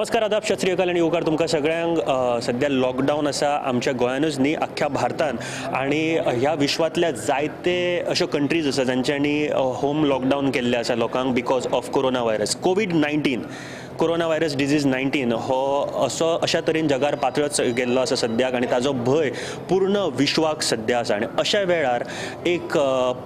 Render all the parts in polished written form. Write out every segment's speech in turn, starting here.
नमस्कार, आदाब, सत श्री अकाल आनी येवकार तुमकां सगळ्यांक. सद्या लॉकडावन आसा आमच्या गोंयानूच न्ही, अख्ख्या भारतान आनी ह्या विश्वांतल्या जायते अश्यो कंट्रीज आसा जांच्यांनी होम लॉकडावन केल्लें आसा लोकांक because of corona virus. COVID-19, corona virus disease 19 हो असो अशा तरेन जगार पातळत गेल्लो आसा सद्याक आनी ताजो भंय पूर्ण विश्वाक सद्या आसा. आनी अशा वेळार एक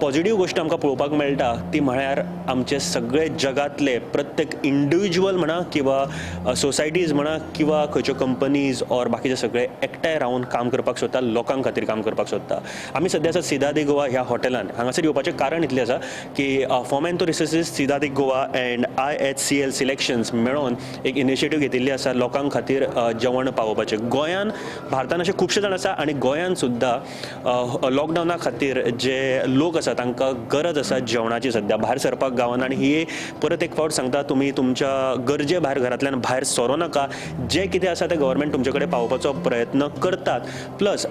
पॉझिटिव्ह गोश्ट आमकां पळोवपाक मेळटा ती म्हळ्यार आमचे सगळे जगांतले प्रत्येक इंडिविज्युअल म्हणा किंवा सोसायटीज म्हणा किंवा खंयच्यो कंपनीज ऑर बाकीचे सगळे एकठांय रावन काम करपाक सोदता, लोकां खातीर काम करपाक सोदता. आमी सद्या आसा सिदाद गोवा ह्या हॉटेलान. हांगासर येवपाचें कारण इतलें आसा की Fomento Resources, Cidade Goa and IHCL Selections मेळोन एक इनिशिएटीव घेतिल्ली आसा लोकां खातीर जेवण पावोवपाचें. गोंयान, भारतान अशे खुबशे जाण आसा आनी गोंयान सुद्दां लॉकडावना खातीर जे लोक आसा तांकां गरज आसा जेवणाची, सद्या भायर सरपाक गावना. आनी ही परत एक फावट सांगता, तुमी तुमच्या गरजे भायर घरांतल्यान भायर सरूं नाका. जें कितें आसा तें गव्हर्मेंट तुमचे कडेन पावोवपाचो प्रयत्न करतात. प्लस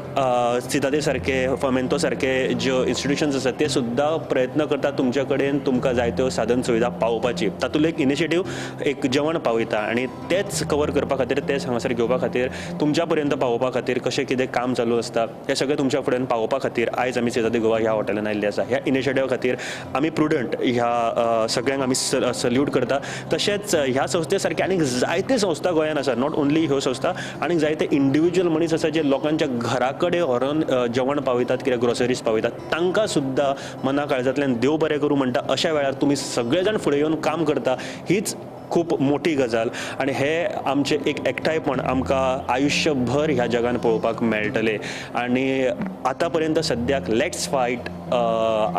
सिदादे सारके, फोमेंतो सारके ज्यो इन्स्टिट्युशन्स आसात ते सुद्दां प्रयत्न करतात तुमचे कडेन तुमकां जायत्यो साधन सुविधा पावोवपाची. तातूंत एक इनिशिएटीव एक जेवण पावयता आनी तेच कवर करपा खातीर, तेच हांगासर घेवपा खातीर, तुमच्या पर्यंत पावोवपा खातीर कशें कितें काम चालू आसता हें सगळें तुमच्या फुड्यान पावोवपा खातीर आयज आमी सिदादे गोवा ह्या हॉटेलान आयिल्ले आसा. ह्या इनिशिएटिवा खातीर आमी प्रुडंट ह्या सगळ्यांक आमी सल्यूट करता. तशेंच ह्या संस्थे सारके आनीक जायते संस्था गोंयान आसा, not only ह्यो संस्था, आनीक जायते इंडिविज्युअल मनीस आसा जे लोकांच्या घरा कडेन व्हरोन जेवण पावयतात कित्याक ग्रोसरीज पावयतात. तांकां सुद्दां मना काळजांतल्यान देव बरें करूं म्हणटा. अशा वेळार तुमी सगळे जाण फुडें येवन काम करता हीच खूब मोठी गजाल आनी हे आमचें एक एकठांयपण आमकां आयुश्यभर ह्या जगान पळोवपाक मेळटलें. आनी आतां पर्यंत सद्याक let's fight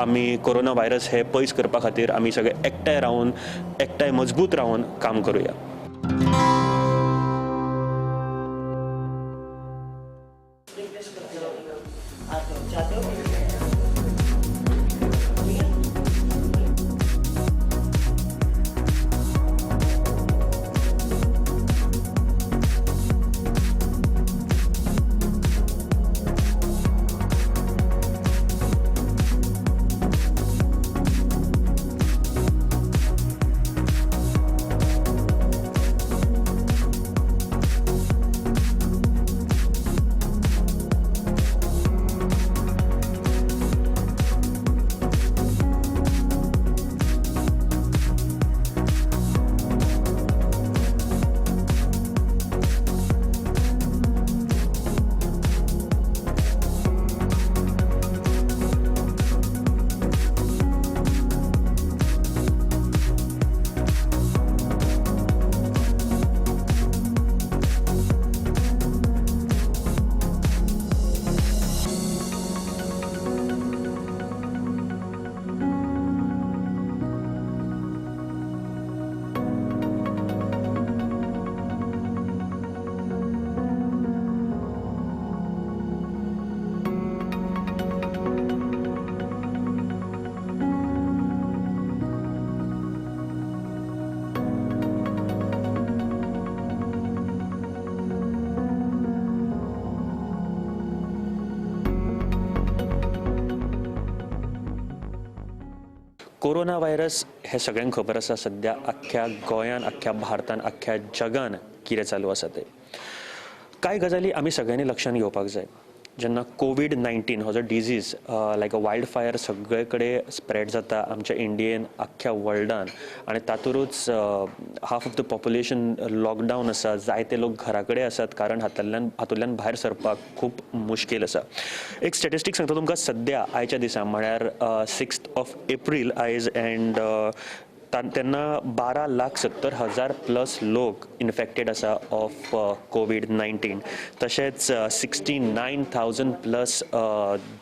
आमी कोरोना व्हायरस हे पयस करपा खातीर आमी सगळे एकठांय रावन, एकठांय मजबूत रावन काम करुया. कोरोना व्हायरस हें सगळ्यांक खबर आसा सद्या अख्ख्या गोंयान, अख्ख्या भारतान, अख्ख्या जगान कितें चालू आसा तें. कांय गजाली आमी सगळ्यांनी लक्षांत घेवपाक जाय. जेन्ना COVID-19 हो जो डिजीज लायक अ वायल्ड फायर सगळे कडेन स्प्रेड जाता आमच्या इंडियेन, अख्ख्या वर्ल्डान, आनी तातूंतच half of the population lockdown आसा, जायते लोक घरा कडेन आसात कारण हातूंतल्यान भायर सरपाक खूब मुश्कील आसा. एक स्टेटिस्टीक सांगता तुमकां सद्या आयच्या दिसा म्हळ्यार 6 एप्रील आयज एंड तेन्ना 12,70,000 प्लस लोक इन्फेक्टेड आसा ऑफ COVID-19. तशेंच 69,000 प्लस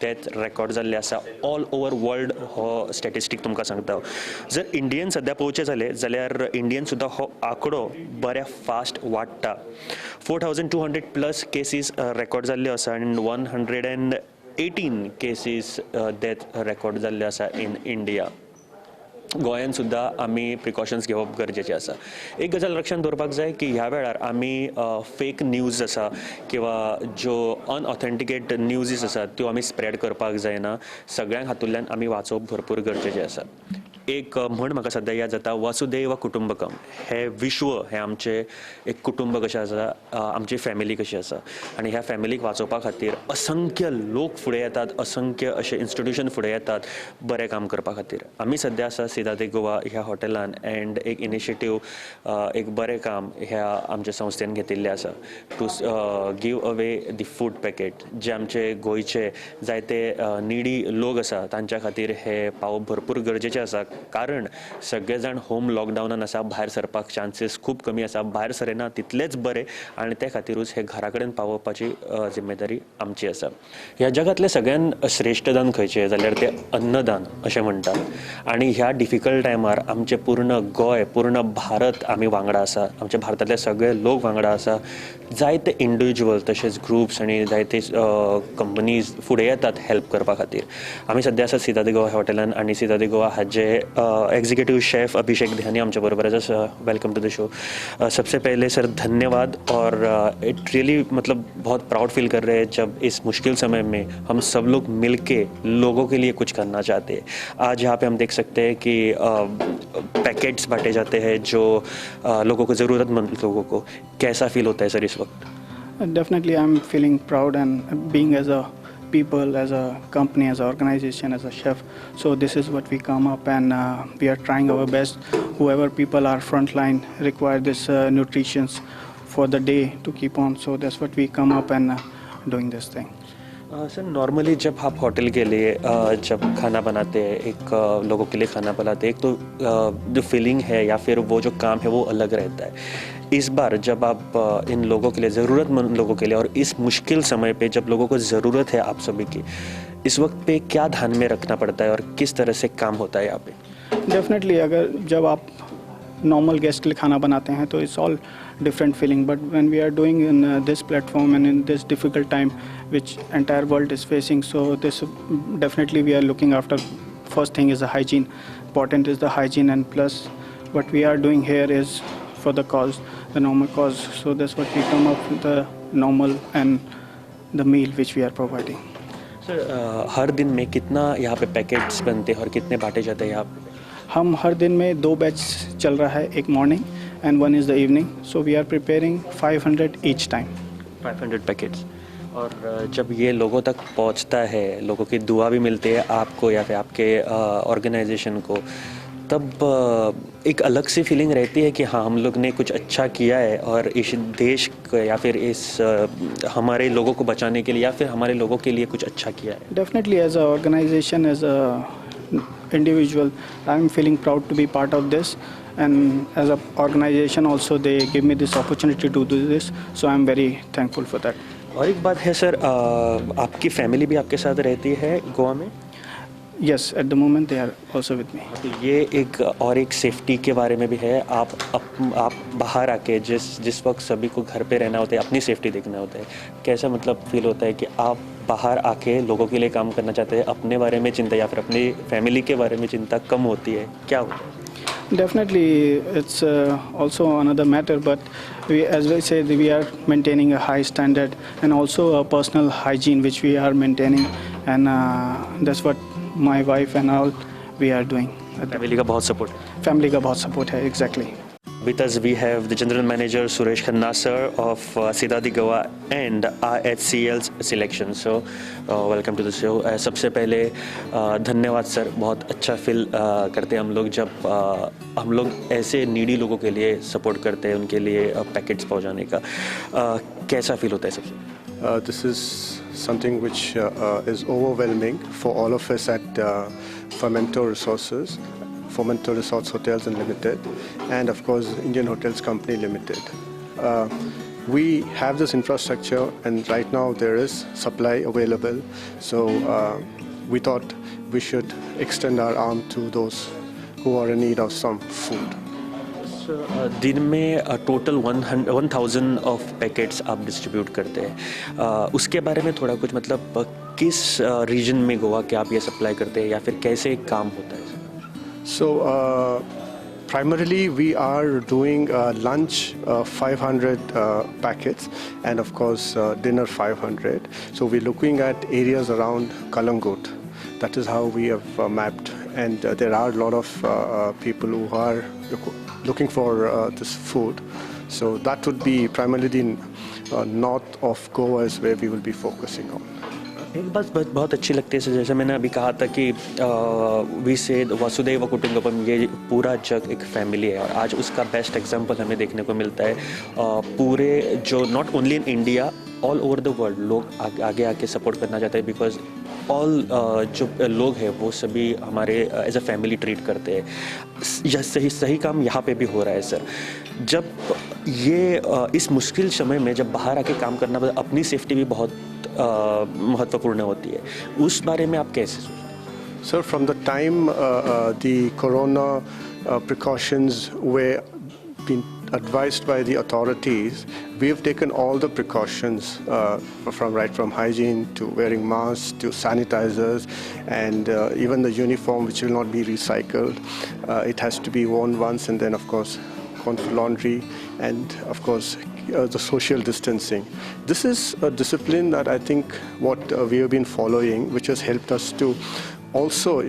डेथ रेकॉर्ड जाल्ले आसा ऑल ओवर वर्ल्ड. हो स्टॅटिस्टीक तुमकां सांगता. जर इंडियन सद्या पळोवचें जालें जाल्यार इंडियन सुद्दां हो आंकडो बऱ्या फास्ट वाडटा. 4,200 प्लस केसीस रेकॉर्ड जाल्ल्यो आसा आनी 118 केसीस डेथ रेकॉर्ड जाल्ल्यो आसा इन इंडिया. गोंयान सुद्दां आमी प्रिकॉशन्स घेवप गरजेचें आसा. एक गजाल लक्षांत दवरपाक जाय की ह्या वेळार आमी फेक न्यूज आसा किंवा ज्यो अनऑथेंटिकेट न्यूजीस आसात त्यो आमी स्प्रेड करपाक जायना. सगळ्यांक हातूंतल्यान आमी वाचोवप भरपूर गरजेचें आसा. एक म्हण म्हाका सद्या याद जाता, वसुधैव कुटुंबकम. हें विश्व हें आमचें एक कुटुंब कशें आसा, आमची फॅमिली कशी आसा आनी ह्या फॅमिलीक वाचोवपा खातीर असंख्य लोक फुडें येतात, असंख्य अशे इन्स्टिट्युशन फुडें येतात बरें काम करपा खातीर. आमी सद्या आसा सिदाद गोवा ह्या हॉटेलान एंड एक इनिशिएटीव, एक बरें काम ह्या आमच्या संस्थेन घेतिल्लें आसा to give away the food packet. जे आमचे गोंयचे जायते निडी लोक आसा तांच्या खातीर हे पावप भरपूर गरजेचें आसा, कारण सगळे जाण होम लॉकडावनान आसा, भायर सरपाक चान्सीस खूब कमी आसा, भायर सरना तितलेच बरें आनी ते खातीरूच हे घरा कडेन पावोवपाची जिम्मेदारी आमची आसा. ह्या जगांतलें सगळ्यान श्रेश्ठ दान खंयचें जाल्यार तें अन्नदान अशें म्हणटात आनी ह्या डिफिकल्ट टायमार आमचें पूर्ण गोंय, पूर्ण भारत आमी वांगडा आसा, आमच्या भारतांतले सगळे लोक वांगडा आसा. जायते इंडिविज्युअल तशेंच ग्रुप्स आनी जायते कंपनीज फुडें येतात हेल्प करपा खातीर. आमी सद्या आसा सिदाद गोवा हॉटेलान आनी सिदाद गोवा हाजे एग्जीक्यूटिव शेफ अभिषेक ध्यानी आमच्या बरोबर आसा. Sir, welcome to the show. सबसे पहले सर धन्यवाद और it really मतलब बहुत प्राउड फील कर रहे हैं जब इस मुश्किल समय में हम सब लोग मिल के लोगों के लिए कुछ करना चाहते हैं. आज यहाँ पे हम देख सकते हैं कि पैकेट्स बांटे जाते हैं जो लोगों को, ज़रूरतमंद लोगों को. कैसा फील होता है सर इस वक्त? Definitely I'm feeling proud and being as a people, as a company, as an organization, as a chef. So this is what we come up and we are trying our best. Whoever people are frontline require this nutritions for the day to keep on. So that's what we come up and doing this thing. Sir normally जब आप hotel K लिए जब खाना बनाते हैं, एक लोगों K लिए खाना बनाते हैं, एक तो जो फीलिंग है या फिर वो जो काम है वो अलग रहता है. इस बार जब आप इन लोगों के लिए, ज़रूरतमंद लोगों के लिए और इस मुश्किल समय पे जब लोगों को ज़रूरत है आप सभी की, इस वक्त पे क्या ध्यान में रखना पड़ता है और किस तरह से काम होता है यहाँ पे? डेफिनेटली अगर जब आप नॉर्मल गेस्ट के लिए खाना बनाते हैं तो it's all different feeling, but when we are doing in this platform and in this difficult time which entire world is facing, so this definitely we are looking after. First thing is the hygiene, important is the hygiene, and plus what we are doing here is for the cause, the normal cause. So that's what we come up with the normal and the meal which we are providing. Sir, हर दिन में कितना यहाँ pay packets बनते हैं और कितने बांटे जाते हैं यहाँ पे? हम हर दिन में 2 बैच चल रहा है, एक morning and one is the evening. So we are preparing 500 each time. 500 packets. और जब ये लोगों तक पहुंचता है, लोगों की दुआ भी मिलती है आपको या फिर आपके ऑर्गेनाइजेशन को, तब एक अलग सी फीलिंग रहती है कि हाँ हम लोग ने कुछ अच्छा किया है और इस देश को या फिर इस हमारे लोगों को बचाने के लिए या फिर हमारे लोगों के लिए कुछ अच्छा किया है. Definitely as a organization, as a individual, I am feeling proud to be part of this, and as a organization also they give me this opportunity to do this, so I am very thankful for that. और एक बात है sir, आपकी family भी आपके साथ रहती है गोवा में? Yes, at the moment they are also with me. तो ये एक और एक सेफ्टी के बारे में भी है. आप बाहर आके जिस वक्त सभी को घर पे रहना होता है, अपनी सेफ्टी देखना होता है, कैसा मतलब फील होता है कि आप बाहर आके लोगों के लिए काम करना चाहते हैं, अपने बारे में चिंता या फिर अपनी फैमिली के बारे में चिंता कम होती है, क्या होता है? Definitely it's also another matter, but we, as we say, we are maintaining a high standard and also a personal hygiene which we are maintaining, and that's what my wife and all we are doing. Family का बहुत support है. Family का बहुत support Hai, exactly. With us we have the General Manager Suresh Khanna sir of Cidade Goa and IHCL's selection. So welcome to the show. सबसे पहले धन्यवाद sir, बहुत अच्छा feel करते हैं हम लोग जब हम लोग ऐसे नीडी लोगों के लिए सपोर्ट करते हैं, उनके लिए पैकेट्स पहुंचाने का. कैसा फील होता है सबसे? This is something which is overwhelming for all of us at Fomento Resources, Fomento Resorts Hotels and Limited, and of course Indian Hotels Company Limited. We have this infrastructure, and right now there is supply available. So we thought we should extend our arm to those who are in need of some food. So, दिन में total 1000 of packets आप distribute करते हैं, उसके बारे में थोड़ा कुछ, मतलब किस रीजन में गोवा के आप ये सप्लाई करते हैं या फिर कैसे काम होता है? So primarily we are doing lunch 500 packets and of course dinner 500. So we're looking at areas around Calangute. That is how we have mapped, and there are a lot of people who are looking for this food. So that would be primarily the north of Goa is where we will be focusing on. एक बात बहुत बहुत अच्छी लगती है sir, जैसे मैंने अभी कहा था कि we से वसुधैव कुटुंबकम, ये पूरा जग एक फैमिली है और आज उसका बेस्ट एग्जांपल हमें देखने को मिलता है। पूरे जो not only in India, all over the world लोग आगे आके सपोर्ट करना चाहते हैं, because all जो लोग हैं वो सभी हमारे एज अ फैमिली ट्रीट करते हैं। यह सही सही काम यहाँ पे भी हो रहा है सर। जब ये इस मुश्किल समय में जब बाहर आके काम करना, अपनी सेफ्टी भी बहुत महत्वपूर्ण होती है, उस बारे में आप कैसे सोचते हैं? Sir, from the time the corona precautions were been advised by the authorities, we have taken all the precautions from right from hygiene to wearing masks to sanitizers, and even the uniform, which will not be recycled. It has to be worn once and then of course gone for laundry, and of course the social distancing. This is a discipline that I think what we have been following, which has helped us to also,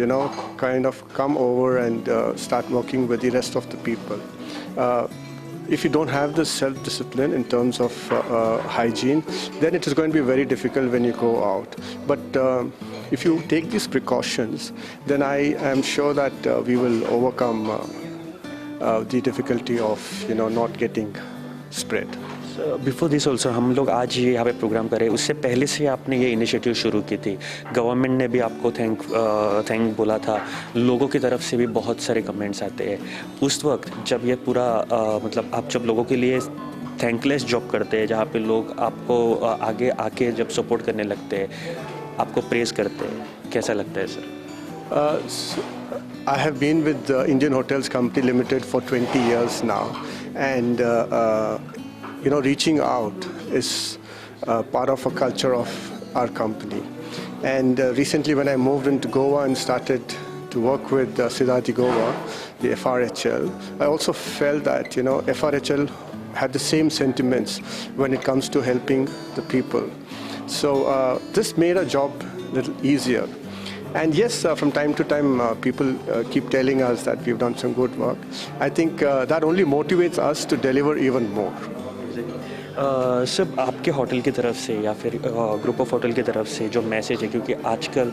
kind of come over and start working with the rest of the people. If you don't have the self-discipline in terms of hygiene, then it is going to be very difficult when you go out. But if you take these precautions, then I am sure that we will overcome the difficulty of not getting spread. Before this also हम लोग आज ये यहाँ pay programme करें, उससे पहले से आपने ये initiative शुरू की थी। गवर्नमेंट ने भी आपको thank बोला था, लोगों की तरफ से भी बहुत सारे कमेंट्स आते हैं। उस वक्त जब ये पूरा मतलब आप जब लोगों के लिए थैंकलेस जॉब करते हैं, जहाँ पे लोग आपको आगे आके जब सपोर्ट करने लगते हैं, आपको प्रेस करते हैं, कैसा लगता है sir? I have been with the Indian Hotels Company Limited for 20 years now, and reaching out is part of a culture of our company. And recently when I moved into Goa and started to work with Cidade Goa, the FRHL, I also felt that FRHL had the same sentiments when it comes to helping the people. So this made our job a little easier. And yes, from time to time, people keep telling us that we've done some good work. I think that only motivates us to deliver even more. Sir, आपके hotel की तरफ से या फिर group of hotel की तरफ से जो message है, क्योंकि आजकल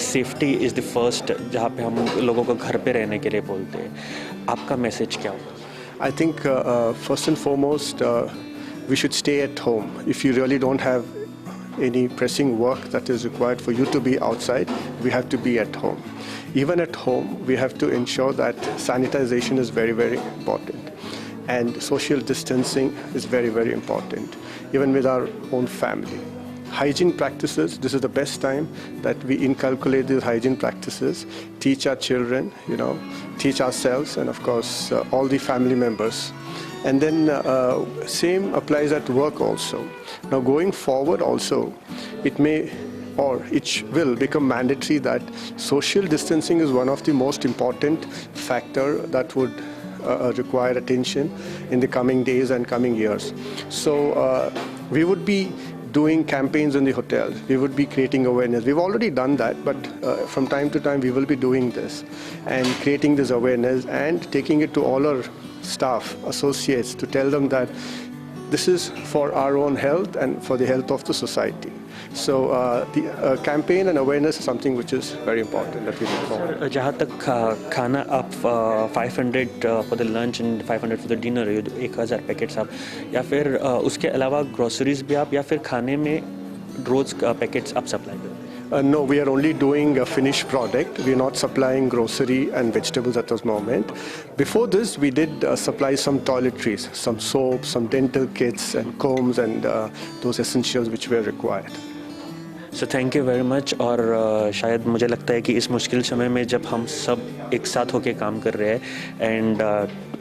सेफ्टी is the first, जहाँ पे हम लोगों को घर पे रहने के लिए बोलते हैं, आपका मैसेज क्या होगा? I think first and foremost, we should stay at home. If you really don't have any pressing work that is required for you to be outside, we have to be at home. Even at home, we have to ensure that sanitization is very, very important. And social distancing is very, very important, even with our own family. Hygiene practices, this is the best time that we inculcate these hygiene practices, teach our children, teach ourselves, and of course, all the family members. And then same applies at work also. Now going forward also, it may or it will become mandatory that social distancing is one of the most important factor that would require attention in the coming days and coming years. So we would be doing campaigns in the hotel. We would be creating awareness. We've already done that, but from time to time we will be doing this and creating this awareness and taking it to all our staff, associates, to tell them that this is for our own health and for the health of the society. So the campaign and awareness is something which is very important that we look forward. Sir, जहाँ तक खाना आप 500 for the lunch and 500 for the dinner, 1000 packets आप, या फिर उसके अलावा groceries भी आप, या फिर खाने में रोज packets आप supply करते हैं? No, we are only doing a finished product. We are not supplying grocery and vegetables at this moment. Before this, we did supply some toiletries, some soap, some dental kits and combs and those essentials which were required. So thank you very much. और शायद मुझे लगता है कि इस मुश्किल समय में जब हम सब एक साथ होके काम कर रहे हैं and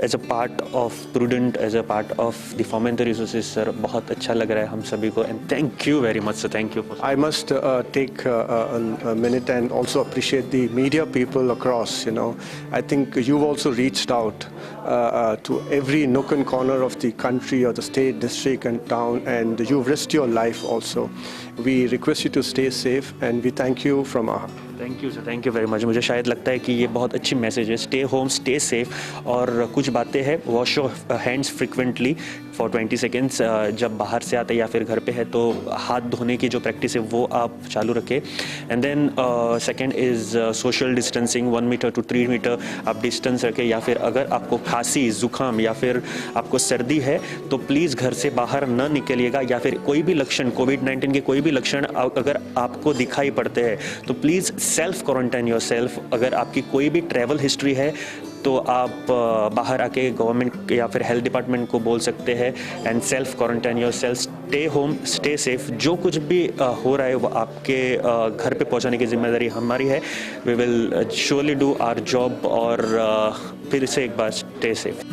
as a part of Prudent, as a part of the Fomento Resources, sir बहुत अच्छा लग रहा है हम सभी को. And thank you very much sir, thank you. I must take a minute and also appreciate the media people across, you know. I think you've also reached out to every nook and corner of the country or the state, district and town, and you've risked your life also. We request you to stay safe and we thank you from our heart. Thank you sir, thank you very much. मुझे शायद लगता है कि ये बहुत अच्छी message है, stay home stay safe. और कुछ बातें हैं, wash your hands frequently for 20 seconds जब बाहर से आते हैं या फिर घर पे है तो हाथ धोने की जो प्रैक्टिस है वो आप चालू रखें. And then second is social distancing, 1 meter to 3 meter आप डिस्टेंस रखें. या फिर अगर आपको खांसी जुकाम या फिर आपको सर्दी है तो प्लीज़ घर से बाहर न निकलिएगा. या फिर कोई भी लक्षण कोविड-19 के कोई भी लक्षण अगर आपको दिखाई पड़ते हैं तो please self quarantine yourself. अगर आपकी कोई भी ट्रैवल हिस्ट्री है तो आप बाहर आके गवर्नमेंट या फिर हेल्थ डिपार्टमेंट को बोल सकते हैं. And self quarantine yourself, stay home stay safe. जो कुछ भी हो रहा है वो आपके घर पे पहुंचाने की जिम्मेदारी हमारी है. We will surely do our job. और फिर से एक बार स्टे सेफ.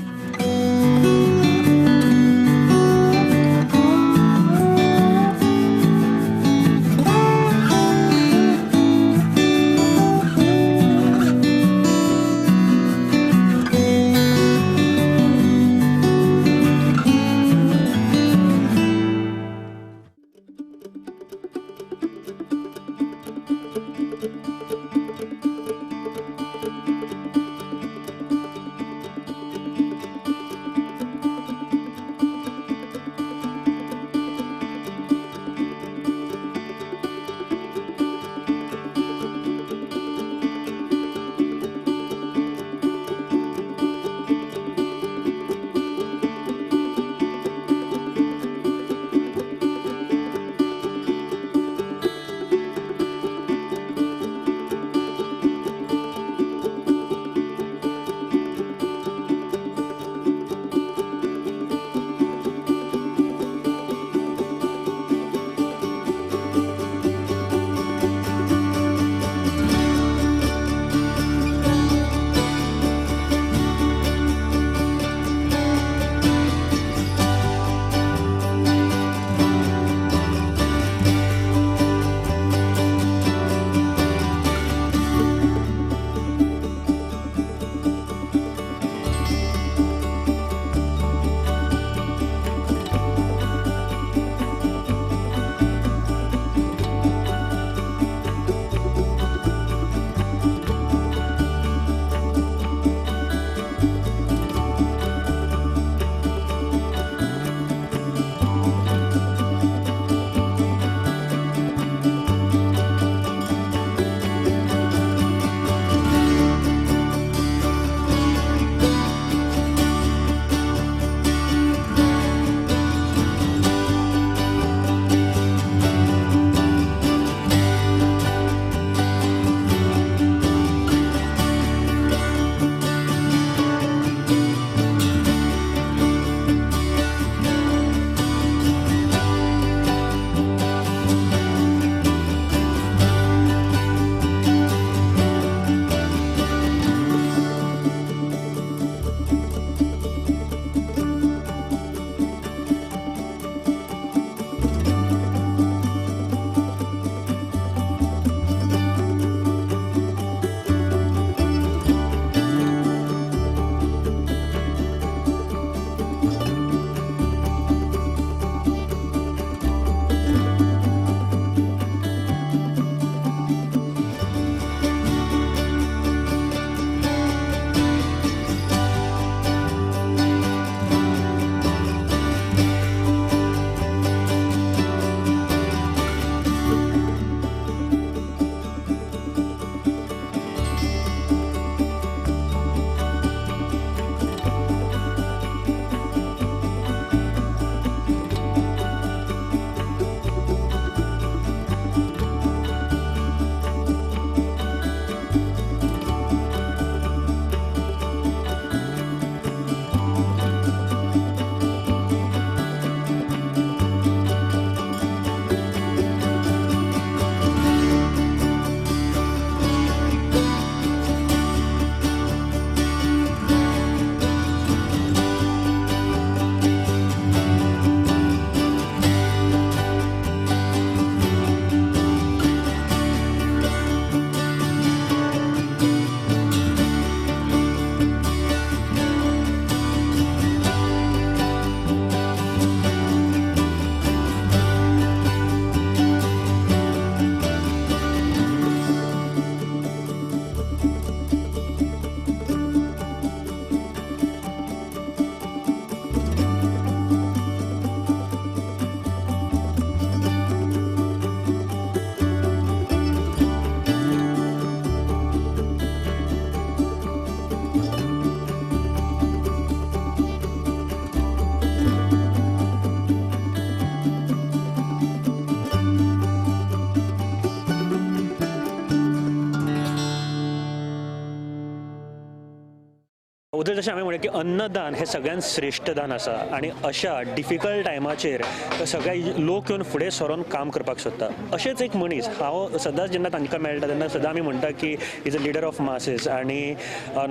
उदय, जशें हांवें म्हणलें की अन्नदान हें सगळ्यात श्रेश्ठ दान आसा आनी अशा डिफिकल्ट टायमाचेर सगळे लोक येवन फुडें सरोन काम करपाक सोदता. अशेंच एक मनीस, हांव सदांच जेन्ना तांकां मेळटा तेन्ना सदां आमी म्हणटा की is a leader of masses आनी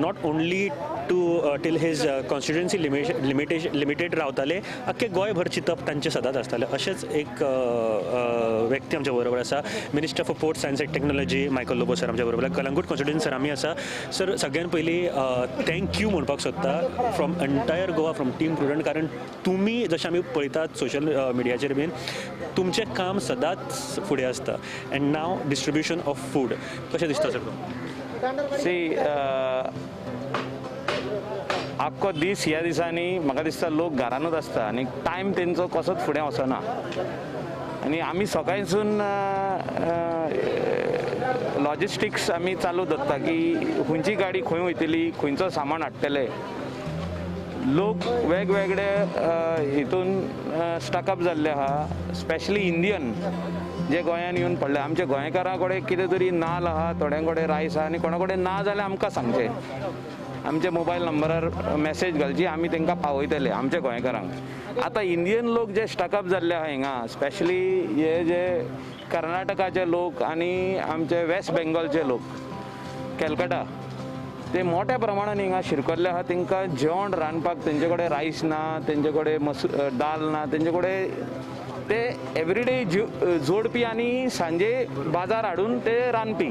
not only to till his constituency limited रावताले, आख्खे गोंयभर चिंतप तांचें सदांच आसतालें. अशेंच एक व्यक्ती आमच्या बरोबर आसा, Minister for Port, Science and Technology Michael Lobo sir आमच्या बरोबर. कलंगूट कॉन्स्टिट्युएन्सी सर आमी आसा. सर, सगळ्यान पयलीं thank you म्हणपाक सोदता from entire Goa, from team Prudent, कारण तुमी जशें आमी पळयतात सोशल मिडियाचेर बीन, तुमचें काम सदांच फुडें आसता. And now distribution of food, कशें दिसता सर? सी, आख्खो दीस ह्या दिसांनी म्हाका दिसता लोक घरानूच आसता आनी टायम तेंचो कसोच फुडें वचना. आनी आमी सकाळसून लॉजिस्टिक्स आमी चालू दवरता की खंयची गाडी खंय वयतली, खंयचो सामान हाडटले. लोक वेगवेगळे हितून स्टकअप जाल्ले आहा, स्पेशली इंडियन जे गोंयान येवन पडले. आमच्या गोंयकारां कडेन कितें तरी नाल आहा, थोड्यां कडेन रायस आहा आनी कोणा कडेन ना जाल्यार आमकां सांगचें, आमच्या मोबायल नंबरार मॅसेज घालची, आमी तांकां पावयतले आमच्या गोंयकारांक. आतां इंडियन लोक जे स्टकअप जाल्ले आहा हिंगा, स्पेशली हे जे कर्नाटकाचे लोक आनी आमचे वेस्ट बेंगॉलचे लोक, कॅलकटा, ते मोठ्या प्रमाणान हिंगा शिरकल्ले आहा. तांकां जेवण रांदपाक तेंचे कडेन रायस ना, तेंचे कडेन मसू दाल ना, तेंचे कडेन ते एवरीडे जोडपी आनी सांजे बाजार हाडून ते रांदपी.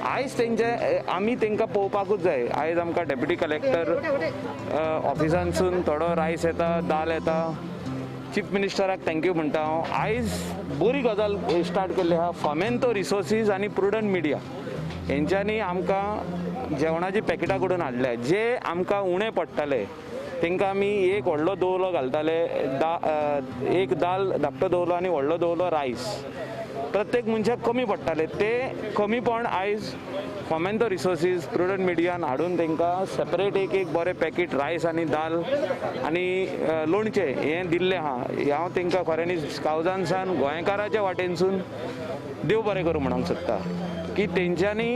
आयज तेंचे आमी तांकां पळोवपाकूच जाय. आयज आमकां डेप्युटी कलेक्टर ऑफिसांतसून थोडो रायस येता, दाल येता. चीफ मिनिस्टराक thank you म्हणटा हांव. आयज बरी गजाल स्टार्ट केल्ली आहा, फोमेंतो रिसोर्सीस आनी प्रुडंट मिडिया हेंच्यांनी आमकां जेवणाची पॅकेटां करून हाडल्या. जे आमकां उणें पडटाले तांकां आमी एक व्हडलो दवलो घालताले, एक दाल धाकटो दवलो आनी व्हडलो दवलो रायस. प्रत्येक मनशाक कमी पडटाले ते कमीपण आयज फोमेंतो रिसोर्सीस प्रुडंट मिडियान हाडून तांकां सेपरेट एक एक बरें पॅकेट रायस आनी दाल आनी लोणचें हें दिल्लें आहा. हांव तांकां खऱ्यांनीच कावजानसान गोंयकाराच्या वाटेनसून देव बरें करूं म्हणूंक सोदता की तेंच्यांनी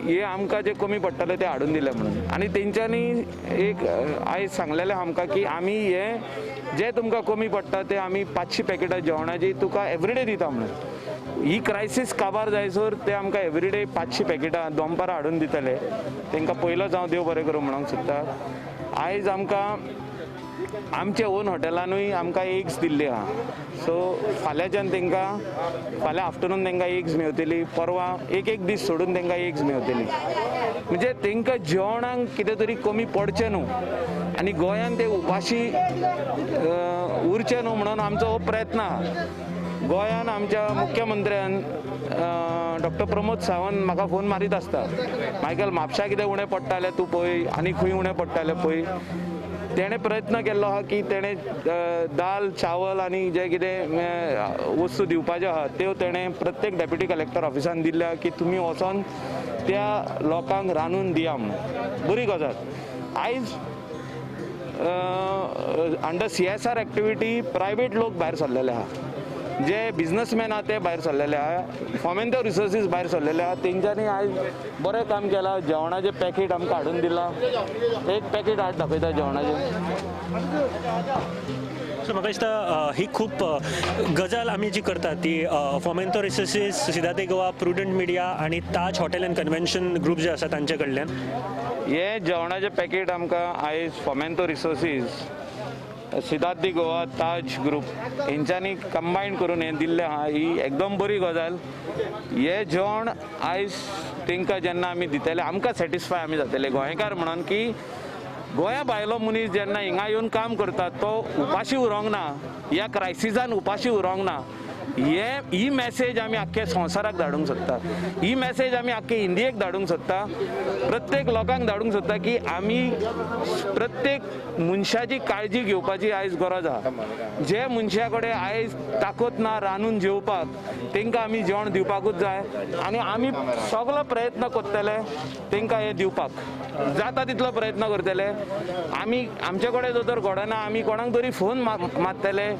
हे आमकां जे कमी पडटाले ते हाडून दिले म्हणून. आनी तेंच्यांनी एक आयज सांगलेलें आमकां की आमी हे जे तुमकां कमी पडटा ते आमी 500 पॅकेटां जेवणाची तुका एवरीडे दिता म्हणून. ही क्रायसीस काबार जायसर ते आमकां एवरीडे 500 पॅकेटां दनपारां हाडून दितले. तांकां पयलोच हांव देव बरें करूं म्हणूंक सोदता. आयज आमकां आमच्या ओन हॉटेलानूय आमकां एग्स दिल्ली आहा. सो फाल्यांच्यान तांकां, फाल्यां आफ्टरनून तांकां एग्स मेवतली, परवां एक एक दीस सोडून तांकां एग्स मेवतली. म्हणजे तांकां जेवणाक कितें तरी कमी पडचें न्हू आनी गोंयान ते उपाशी उरचें न्हू म्हणून आमचो हो प्रयत्न आहा. गोंयान आमच्या मुख्यमंत्र्यान डॉक्टर प्रमोद सावंत म्हाका फोन मारीत आसता, मायकल म्हापशा कितें उणें पडटालें तूं पळय आनी खंय उणें पडटालें पळय. तेणें प्रयत्न केल्लो आहा की तेणें दाल चावल आनी जे कितें वस्तू दिवपाच्यो आहा त्यो तेणें प्रत्येक डेप्युटी कलेक्टर ऑफिसान दिल्ल्या की तुमी वचोन त्या लोकांक रांदून दिया म्हणून. बरी गजाल. आयज under CSR activity private लोक भायर सरलेले आहा, जे बिजनसमॅन आहा ते भायर सरलेले आहा, फोमेंतो रिसोर्सीस भायर सरलेले आहा. तेंच्यांनी आयज बरें काम केलां. जेवणाचें पॅकेट आमकां हाडून दिलां, एक पॅकेट हाड दाखयता जेवणाचें. सो म्हाका दिसता ही खूब गजाल आमी जी करतात ती Fomento Resources, Cidade de Goa, Prudent Media आनी Taj hotel and convention group जे आसा तांचे कडल्यान हे जेवणाचें पॅकेट आमकां आयज Fomento Resources, Cidade de Goa, Taj group हेंच्यांनी कंबायन करून हें दिल्लें आहा. ही एकदम बरी गजाल. हें जेवण आयज तांकां जेन्ना आमी दितले आमकां सॅटिस्फाय आमी जातले गोंयकार म्हणून की गोंया भायलो मनीस जेन्ना हिंगा येवन काम करता तो उपाशी उरोंक ना, ह्या क्रायसिसान उपाशी उरोंक ना. हे ही मॅसेज आमी आख्खे संवसाराक धाडूंक सोदता, ही मॅसेज आमी आख्खे इंडियेक धाडूंक सोदता, प्रत्येक लोकांक धाडूंक सोदता की आमी प्रत्येक मनशाची काळजी घेवपाची आयज गरज आहा. जे मनशा कडेन आयज ताकद ना रांदून जेवपाक तांकां आमी जेवण दिवपाकूच जाय आनी आमी सगलो प्रयत्न करतले तांकां हें दिवपाक, जाता तितलो प्रयत्न करतले आमी. आमचे कडेन जर तर घडना आमी कोणाक तरी फोन मारतले,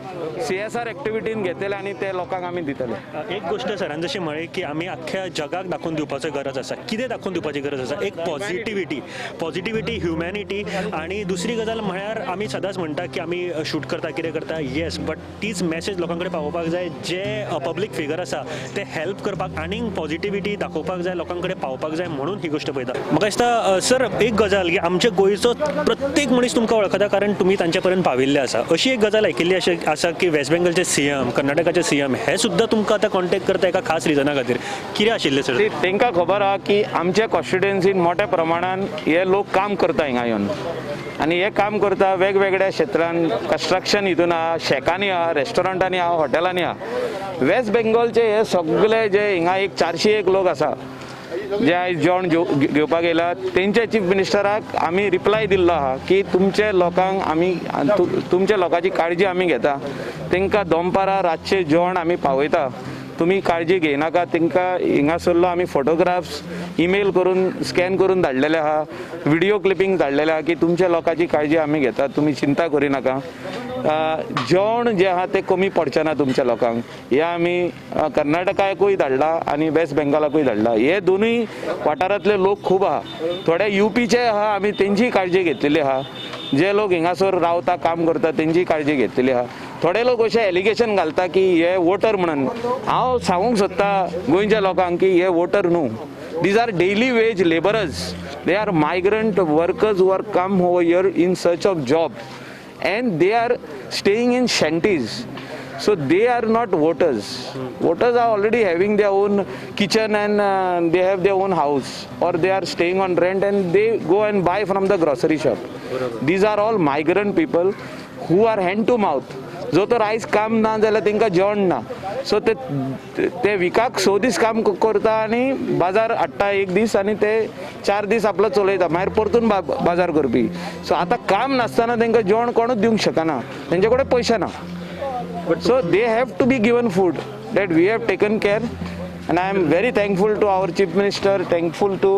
CSR एक्टिविटीन घेतले आनी ते ते लोकांक आमी दितले. एक गोश्ट सरान जशें म्हळें की आमी अख्ख्या जगाक दाखोवन दिवपाचो गरज आसा. कितें दाखोवन दिवपाची गरज आसा? एक पॉझिटिविटी, पॉझिटिविटी, ह्युमॅनिटी. आनी दुसरी गजाल म्हळ्यार आमी सदांच म्हणटा की आमी शूट करता, कितें करता, येस, बट तीच मॅसेज लोकां कडेन पावोवपाक जाय. जे पब्लीक फिगर आसा ते हेल्प करपाक आनीक पॉझिटिविटी दाखोवपाक जाय, लोकां कडेन पावपाक जाय, म्हणून ही गोश्ट पळयता. म्हाका दिसता सर, एक गजाल की आमच्या गोंयचो प्रत्येक मनीस तुमकां वळखता, कारण तुमी तांच्या पर्यंत पाविल्ले आसा. अशी एक गजाल आयकिल्ली अशें आसा की वेस्ट बेंगलचे सीएम, कर्नाटकाचे सीएम हे सुद्दां तुमकां आतां कॉन्टेक्ट करता एका खास रिजना खातीर. कितें आशिल्लें सर? तांकां खबर आहा की आमच्या कॉन्स्टिट्युएन्सीन मोठ्या प्रमाणान हे लोक काम करता हिंगा येवन आनी हे काम करता वेगवेगळ्या क्षेत्रान. कन्स्ट्रक्शन हितून आहा, शॅकांनी आहा, रेस्टॉरंटांनी आहा, हॉटेलांनी आहा. वेस्ट बेंगॉलचे हे सगळे जे हिंगा एक 401 लोक आसा जे आयज जेवण घेवपाक येयला, तेंच्या चीफ मिनिस्टराक आमी रिप्लाय दिल्लो आहा की तुमचे लोकांक आमी तुमच्या लोकांची काळजी आमी घेता, तांकां दनपारां रातचें जेवण आमी पावयता, तुमी काळजी घेयनाका. तांकां हिंगासरलो आमी फोटोग्राफ्स ईमेल करून, स्कॅन करून धाडलेले आहा, व्हिडिओ क्लिपींग धाडलेले आहा की तुमच्या लोकांची काळजी आमी घेतात, तुमी चिंता करिनाका, जेवण जें आहा तें कमी पडचें ना तुमच्या लोकांक. हें आमी कर्नाटकाकूय धाडला आनी वेस्ट बेंगॉलाकूय धाडला. हे दोनूय वाठारांतले लोक खूब आहा. थोडे युपीचे आहा, आमी तेंची काळजी घेतलेली आहा. जे लोक हिंगासर रावता, काम करता, तेंची काळजी घेतलेली आहा. थोडे लोक अशे एलिगेशन घालता की हे वोटर म्हणून. हांव सांगूंक सोदता गोंयच्या लोकांक की हे वोटर न्हू. These are daily wage labourers. They are migrant workers who are come over here in search of job and they are staying in shanties. So they are not voters. Voters are already having their own kitchen and they have their own house or they are staying on rent and they go and buy from the grocery shop. These are all migrant people who are hand to mouth. जो तर आयज काम ना जाल्यार तांकां जेवण ना. So ते ते विकाक 6 दीस काम करता आनी बाजार हाडटा एक दीस आनी ते 4 दीस आपलो चलयता, मागीर परतून बाजार करपी. सो आतां काम नासतना तांकां जेवण कोणूच दिवंक शकना, तेंचे कडेन पयशे ना. So they have to be given food. That we have taken care and I am very thankful to our Chief Minister, thankful to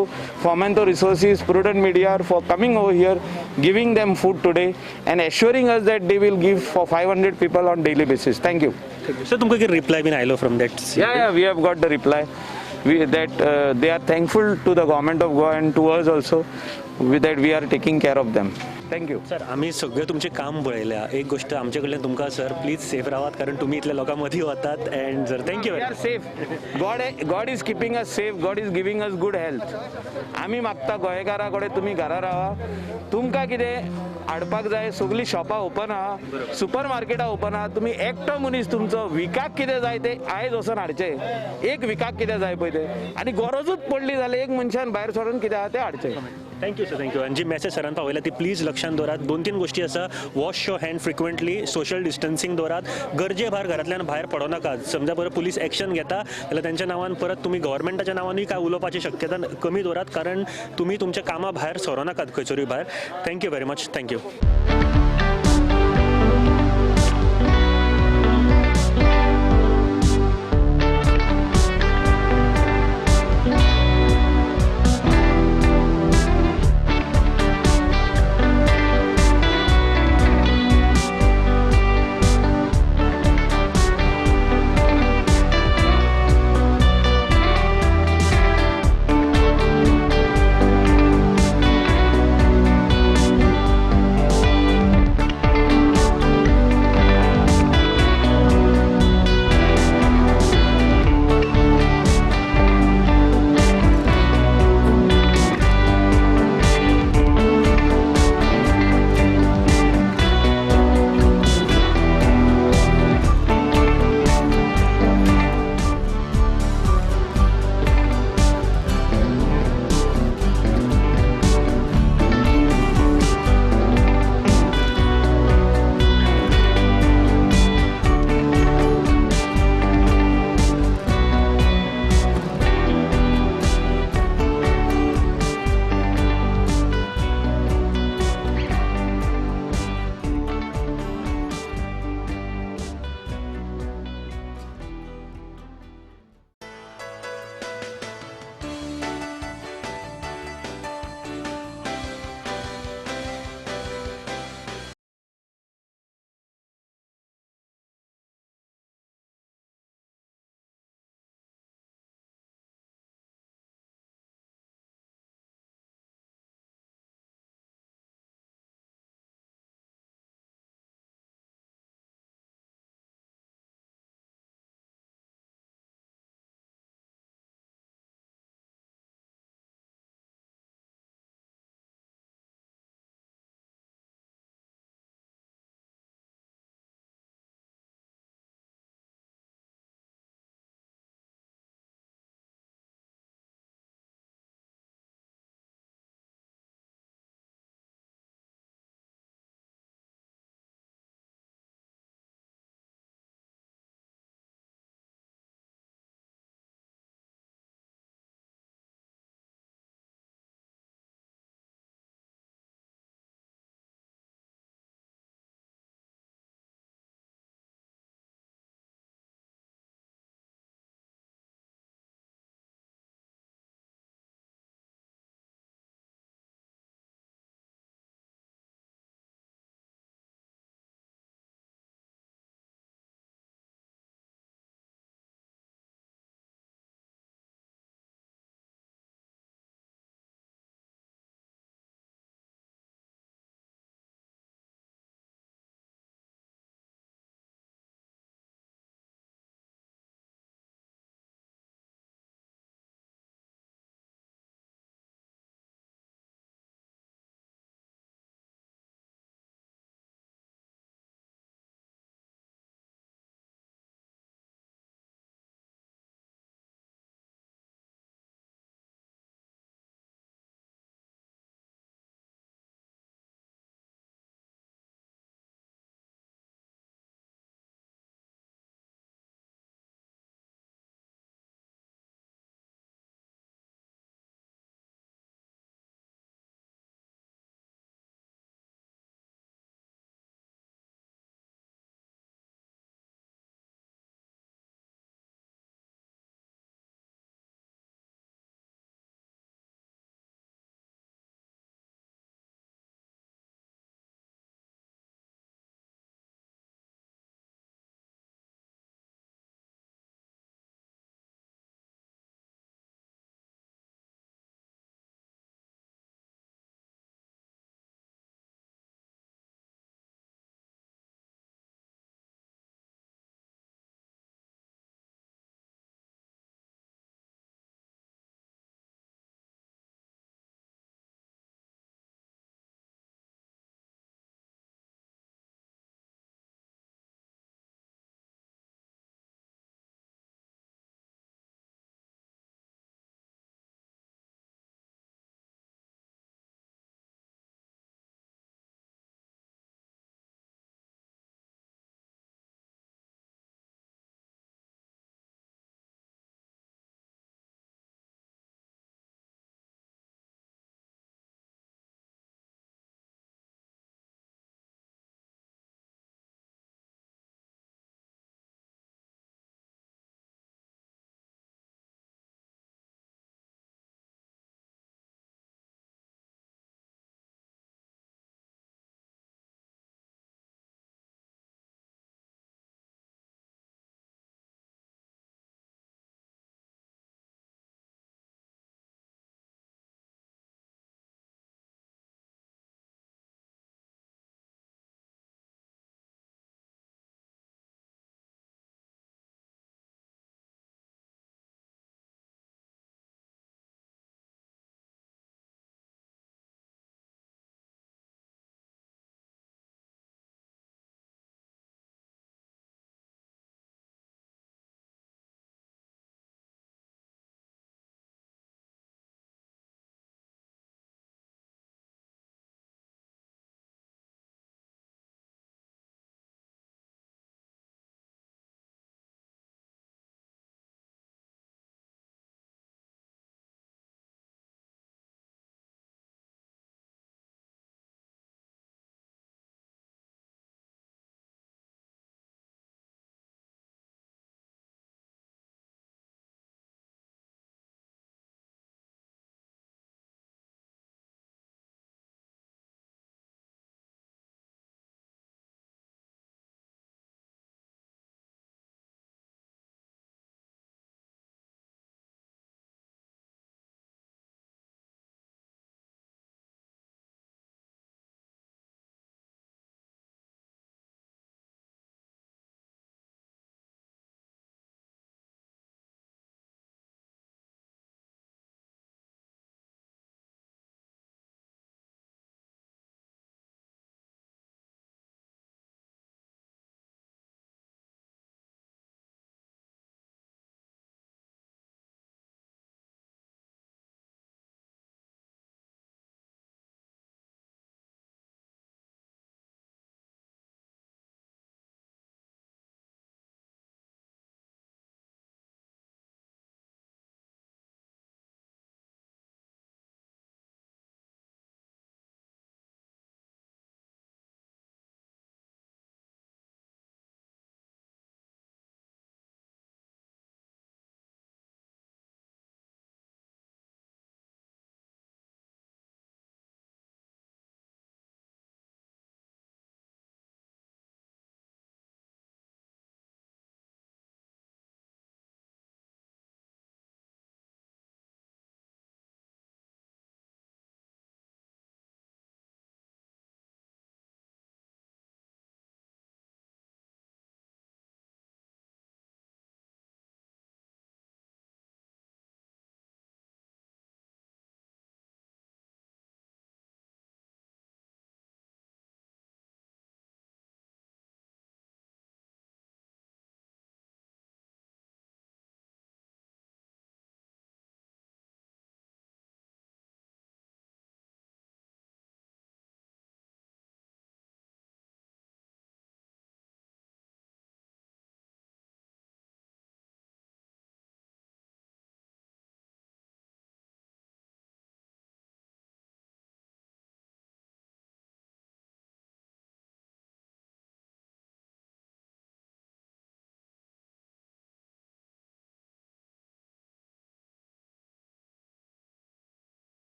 Fomento Resources, Prudent Media for coming over here, giving them food today and assuring us that they will give for 500 people on daily basis. Thank you. Sir, तुमकां कितें reply बीन आयलो from that? Yeah, we have got the reply. That they are thankful to the government of Goa and to us also, with that we are taking care of them. Thank you. Sir, आमी सगळें तुमचें काम पळयल्या. एक गोश्ट आमचे कडल्यान तुमकां सर, प्लीज सेफ रावात, कारण तुमी इतल्या लोकां मदीं वतात. And sir, thank you. We are safe. God is keeping us safe. God is giving us good health. आमी मागता गोंयकारा कडेन, तुमी घरा रावा. तुमकां कितें हाडपाक जाय, सगळीं शॉपां ओपन आहा, सुपर मार्केटां ओपन आहा. तुमी एकटो मनीस तुमचो विकाक कितें जाय तें आयज वचोन हाडचें. एक विकाक कितें जाय पळय तें, आनी गरजूच पडली जाल्यार एक मनशान भायर सरून कितें आहा तें हाडचें. Thank you sir, thank you. आनी जी मॅसेज सरान पावयल्या ती प्लीज लक्षांत दवरात. दोन तीन गोश्टी आसा. Wash your hand frequently, social distancing दवरात, गरजे भायर घरांतल्यान भायर पडो नाकात. समजा परत पुलीस एक्शन घेता जाल्यार त्यांच्या नांवान परत तुमी गव्हर्मेंटाच्या नांवानूय काय उलोवपाची शक्यता कमी दवरात, कारण तुमी तुमच्या कामा भायर सरो नाकात खंयसरूय भायर. Thank you very much, thank you.